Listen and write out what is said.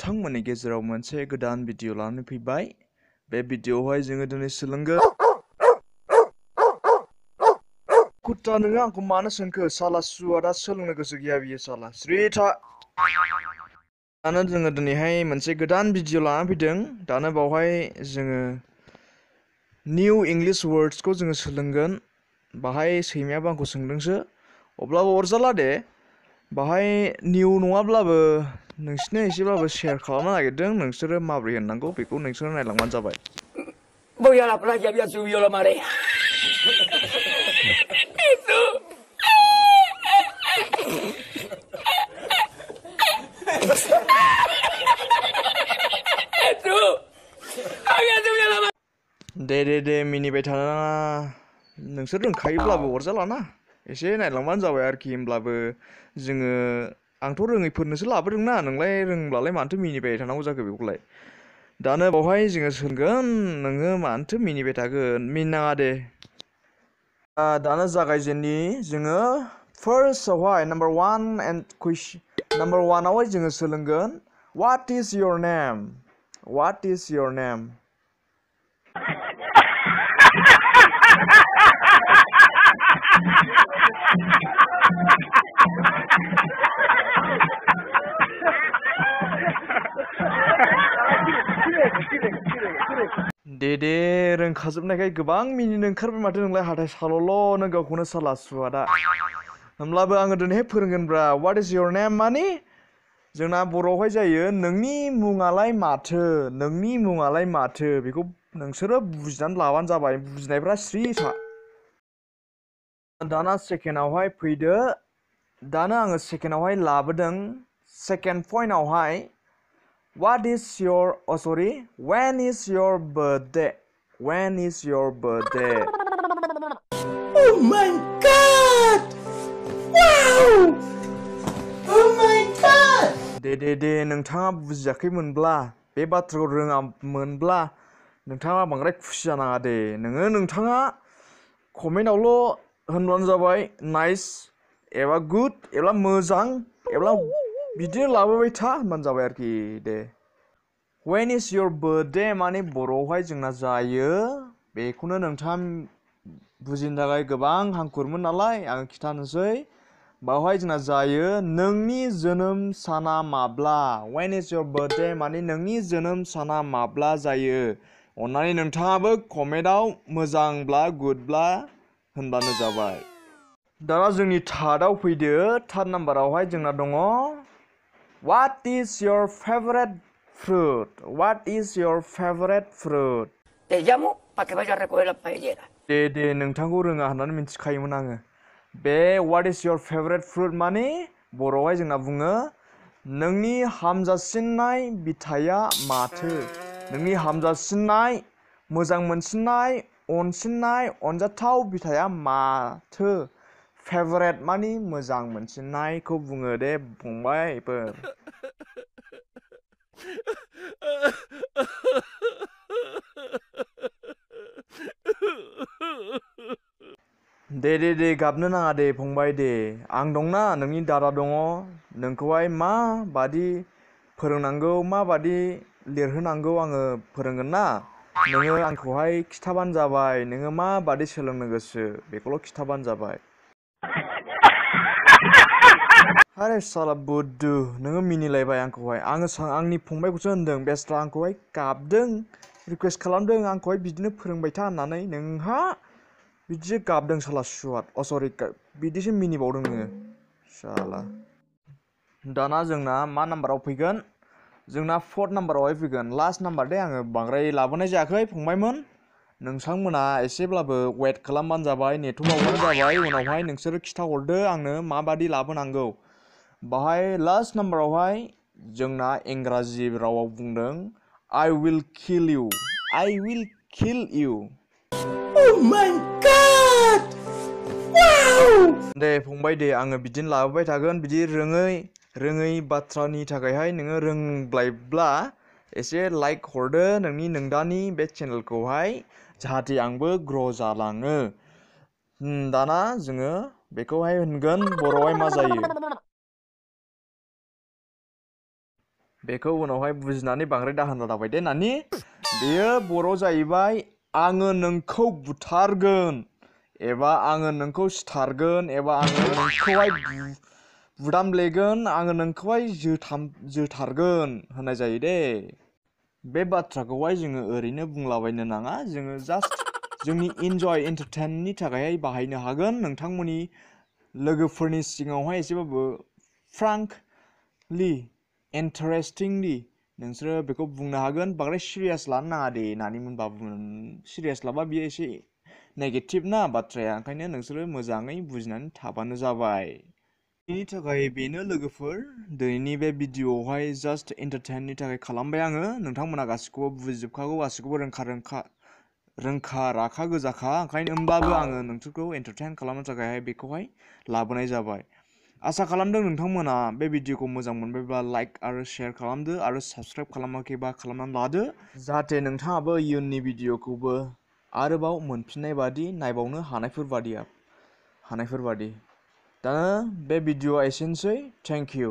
नोंथांमोननि गेजेराव मोनसे गोदान भिडिअ लानानै फैबाय। बे भिडिअआवहाय जोङो दिनै सोलोंगोन। कुत्ता नोङो आंखौ मानो सोंखो? साला सुवादा सोलोंनो गोसो गैया बियो साला। स्रिथा। दानो जोङो दिनैहाय मोनसे गोदान भिडिअ लानानै फैदों। दानो बावहाय जोङो निउ इंलिश वर्ड्सखौ जोङो सोलोंगोन। बाहाय सैमायाबो आंखौ सोंदोंसो। अब्लाबो अरजाला दे। बाहाय निउ नङाब्लाबो नोंसिनो एसेब्लाबो शेयार खालामनो नागिरदों। नोंसोरो माबोरै होननांगौ बेखौ नोंसोरो नायलांबानो जाबाय। Voy a la playa, había subido la marea. Eso. Eso. Había subido la marea. दे मिनिबाय थानो नाङा। नोंसोर रोंखायोब्लाबो अरजालाना। एसे नायलांबानो जाबाय आरोखि। होमब्लाबो जोङो आंथ' रोङैफोरनोसो लाबोदोंना। नोंलाय रोंब्लालाय मानोथो मिनिबाय थानांगौ जाखो बेखौलाय। दानो बावहाय जोङो सोंगोन। नोङो मानोथो मिनिबाय थागोन? मिनिनाङा दे। दानो जागायजेननि जोङो फार्स्टआवहाय नाम्बार वानआवहाय जोङो सोलोंगोन। What is your name? What is your name? दे रोंखाजोबनायखाय गोबां मिनिनो ओंखारबाय माथो नोंलाय हाथाय साल'ल' गावखौनो साला सुवादा। होमब्लाबो आङो दिनैहाय फोरोंगोनब्रा। What is your name माने जोंना बर'आवहाय जायो नोंनि मुङालाय माथो? नोंनि मुङालाय माथो? बेखौ नोंसोरो बुजिनानै लाबानो जाबाय। बुजिनायफ्रा स्रि था। दाना सेकेन्डआवहाय फैदो। दानो आङो सेकेन्डआवहाय लाबोदों। सेकेन्ड पइन्टआवहाय When is your birthday? When is your birthday? Oh my God! Wow! Oh my God! दे नोंथाङा बुजियाखैमोनब्ला बे बाथ्राखौ रोङामोनब्ला नोंथाङा बांद्राय खुसि जानाङा दे। नोंथाङा कमेन्टआवल' होनब्लानो जाबाय नाइस एबा गुड एबा मोजां एबा बिदिनो लाबोबाय था होनबानो जाबाय आरोखि दे। When is your birthday माने बर'आवहाय जोंना जायो। बेखौनो नोंथाङा बुजिनो थाखाय गोबां हांखुरमोन नालाय आं खिथानोसै। बावहाय जोंना जायो नोंनि जोनोम साना माब्ला? When is your birthday माने नोंनि जोनोम साना माब्ला जायो? अन्नानै नोंथाङाबो कमेन्टआव मोजांब्ला गुडब्ला होनब्लानो जाबाय। दाना जोंनि थार्डआव फैदो। थार्ड नाम्बारावहाय जोंना दङ What is your favorite fruit? What is your favorite fruit? Te llamo para que vayas a recoger las paelleras. दे नोंथांखौ रोङा होननानै मिथिखायोमोन आङो। बे What is your favorite fruit माने बर'आवहाय जोंना बुङो नोंनि हामजासिननाय बिथाइया माथो? नोंनि हामजासिननाय मोजां मोनसिननाय अनसिननाय अनजाथाव बिथाइया माथो? फेभरेट माने मोजां मोनसिननायखौ बुङो दे फंबायफोर। दे गाबनो नाङा दे फंबाय दे। आं दंना नोंनि दादा दङ। नोंखौहाय माबादि फोरोंनांगौ माबादि लिरहोनांगौ आङो फोरोंगोन ना। नोङो आंखौहाय खिथाबानो जाबाय। नोङो माबादि सोलोंनो गोसो बेखौल' खिथाबानो जाबाय। आरे साला बुद्धु नोङो मिनिलायबाय आंखौहाय। आंनि फंबायखौसो होनदों बेस्रा आंखौहाय गाबदों रिकुवेस्ट खालामदों आंखौहाय बिदिनो फोरोंबाय था होननानै। नोंहा बिदिसो गाबदों साला सुवाद। सरि बिदिसो मिनिबावदों नोङो साला। दाना जोंना मा नाम्बाराव फैगोन? जोंना फर्थ नाम्बारावहाय फैगोन। लास्ट नाम्बार दे आङो बांद्राय लाबोनाय जायाखै फंबायमोन। नोंथांमोना एसेब्लाबो वेट खालामबानो जाबाय नेथ'बावबानो जाबाय। उनावहाय नोंसोरो खिथाहरदो आंनो माबादि लाबोनांगौ। बाहाय लास्ट नाम्बारावहाय जोंना इंराजि रावाव बुंदों I will kill you. I will kill you. Oh my God! Wow! दे फंबाय दे आङो बिदिनो लाबोबाय थागोन। बिदि रोङै बाथ्रानि थाखायहाय नोङो रोंब्लायब्ला एसे लाइक हरदो नोंदानि बे चेनेलखौहाय जाहाथे आंबो ग्र' जालाङो। दाना जोङो बेखौहाय होनगोन बर'आवहाय मा जायो? बेखौ उनावहाय बुजिनानै बांद्राय दाहोन लाबाय दे नानि। बेयो बर' जाहैबाय आङो नोंखौ बुथारगोन एबा आङो नोंखौ सिथारगोन एबा आङो नोंखौहाय बुदामलेगोन, आङो नोंखौहाय जोथारगोन होननाय जायो दे। बे बाथ्राखौहाय जोङो ओरैनो बुंलाबायनो नाङा, जोङो जास्ट जोंनि इन्जय एन्टारटेननि थाखायहाय बाहायनो हागोन। नोंथांमोननि लोगोफोरनि सिगाङावहाय एसेबाबो फ्रांकलि इन्टारेस्टिंलि नोंसोरो बेखौ बुंनो हागोन। बांद्राय सिरियास लानो नाङा दे नानिमोनबाबो, सिरियास लाबा बियो एसे नेगेटिभ ना बाथ्राया, ओंखायनो नोंसोरो मोजाङै बुजिनानै थाबानो जाबाय। बेनि थाखाय बेनो लोगोफोर, दिनैनि बे भिडिअ'आवहाय जास्ट एन्टारटेननि थाखाय खालामबाय आङो। नोंथांमोना गासिखौबो बुजिजोबखागौ, गासिखौबो रोंखा राखा गोजाखा, ओंखायनो होमब्लाबो आङो नोंसोरखौ एन्टारटेन खालामनो थाखायहाय बेखौहाय लाबोनाय जाबाय। आसा खालामदों नोंथांमोना बे भिडिअ'खौ मोजां मोनबायब्ला लाइक आरो शेयार खालामदो आरो साबस्क्राइब खालामाखैबा खालामनानै लादो, जाहाथे नोंथाङाबो इयुननि भिडिअ'खौबो आरोबाव मोनफिननाय बादि नायबावनो हानायफोर बादि। दा बे भिडिअ'आ एसेनोसै। Thank you.